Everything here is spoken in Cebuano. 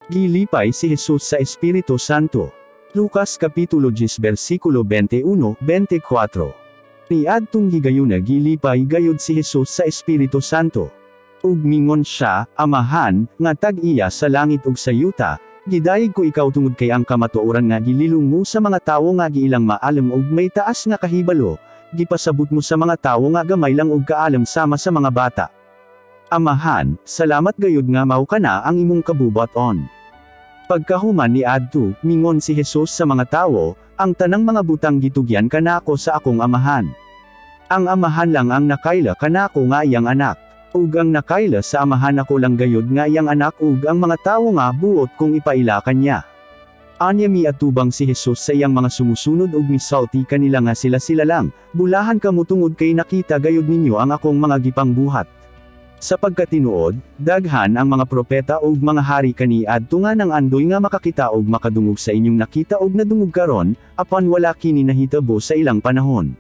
Gilipay si Jesus sa Espiritu Santo. Lucas Kapitulo 10 versikulo 21, 24. Niadtong higayuna gilipay gayud si Jesus sa Espiritu Santo. Ug mingon siya, "Amahan, nga tag-iya sa langit ug sa yuta, gidayeg ko ikaw tungod kay ang kamatuoran nga gililong mo sa mga tawo nga giilang maalam ug may taas nga kahibalo, gipasabot mo sa mga tawo nga gamay lang og kaalam sama sa mga bata. Amahan, salamat gayud nga mao kana ang imong kabubut-on." Pagkahuman ni adto, mingon si Jesus sa mga tawo, "Ang tanang mga butang gitugyan kanako sa akong Amahan. Ang Amahan lang ang nakaila kanako nga iyang Anak. Ug ang nakaila sa Amahan, ako lang gayud nga iyang Anak ug ang mga tawo nga buot kong ipaila kanya." Anya miatubang si Jesus sa iyang mga sumusunod ug misulti kanila nga sila-sila lang, "Bulahan kamo tungod kay nakita gayud ninyo ang akong mga gipangbuhat. Sa pagkatinuod, daghan ang mga propeta ug mga hari kaniadto nga nang-andoy nga makakita ug makadungog sa inyong nakita ug nadungog karon, apan wala kini nahitabo sa ilang panahon."